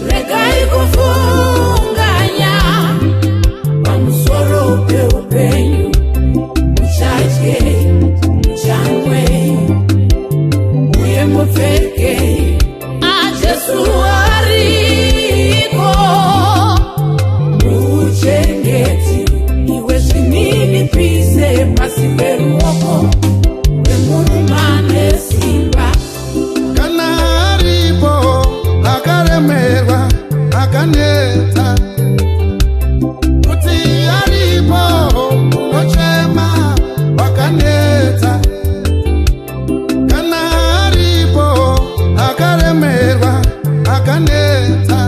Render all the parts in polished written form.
Regai kufunganya pamusoro peupenyu, muchadye, muchanwe uye mupfeke. AJesu ariko, muchengeti. Iwe zvininipise pasi peruoko rwemurume ane simba. Kana aripo akaremerwa, akaneta, kuti aripo unochema, wakaneta. Kana aripo akaremerwa, akaneta,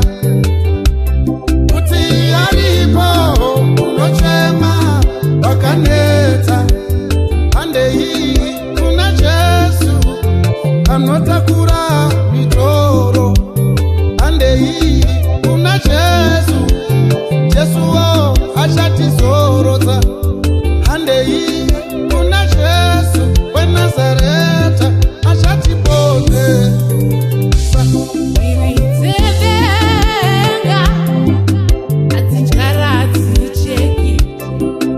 kuti aripo unochema, wakaneta, handei kuna Jesu anotakura mitoro. Handei kuna Jesu, Jesuwo achatizorodza. Handei kuna Jesu weNazareta achatiponesa. Shiri dzedenga hadzidyari, hadzicheki,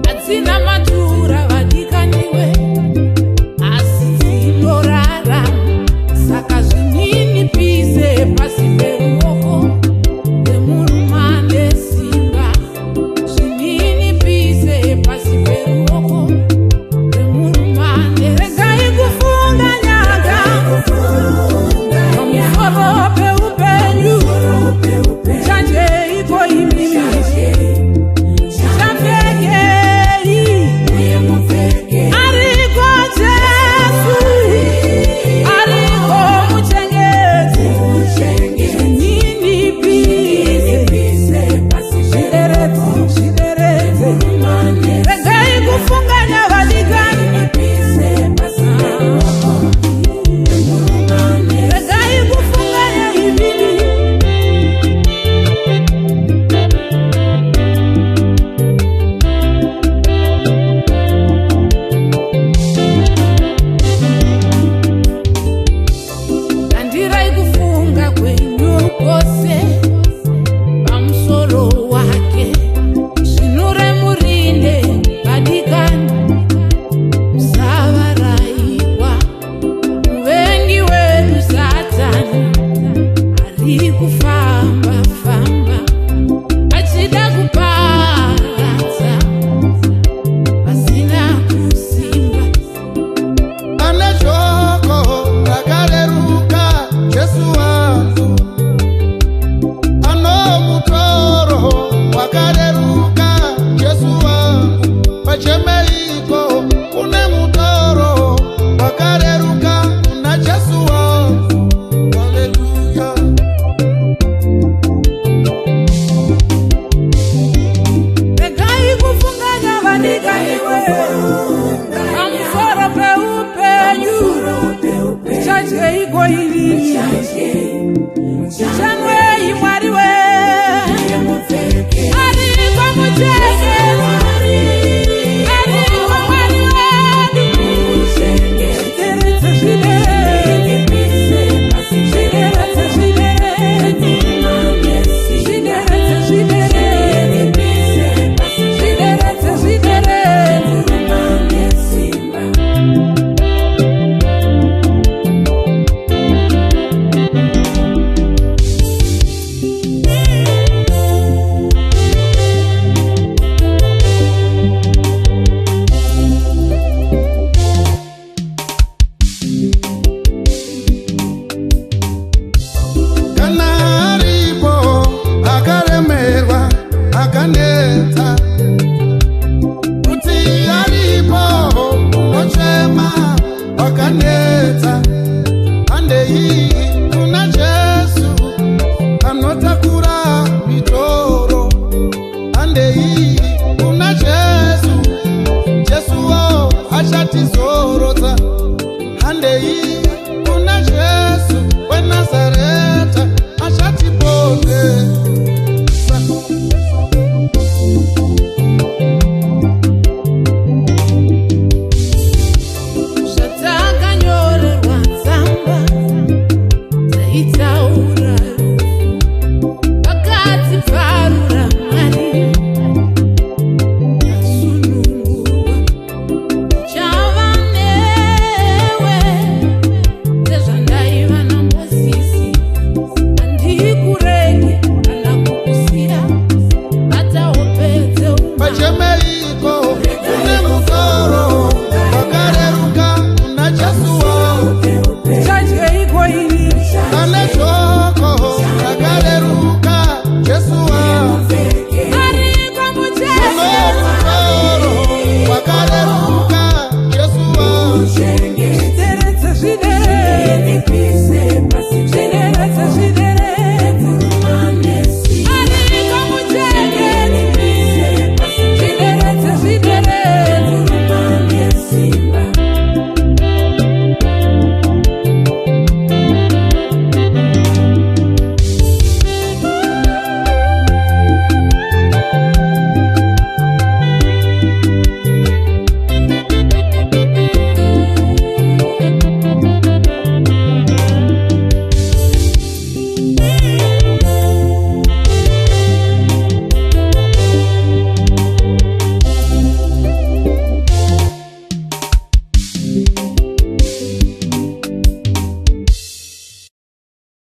hadzina matura, vadikaniwe, asi dzinorarama. Saka zvininipise pasi peruoko rwemurume ane simba. Zvininipise pasi peruoko rwemurume ane. Regai kufunganyaga pamusoro peupenyu. Chanjeiko imimi, chapfekei. Ariko Jesu, ariko muchengeti. Zvininipise, zvideredze, zvideredze. Regai kufunganya, vadikani. Regai kufunganya imimi. Kandirai kufunga kwenyu kwose pamusoro wake. Zvinure murinde, vadikani, musavaraiwa. Muvengi wedu Satani ari kufamba famba achida kuparadza vasina kusimba. Ane joko rakareruka Jesu wangu, ano mutoro wakareruka Jesu wangu. Pachemeiko une mutoro wakareruka una Jesu wangu. Haleluya. Regai kufunganya, vadikaniwe, pamusoro peupenyu. Chadyeiko imimi, chanwe.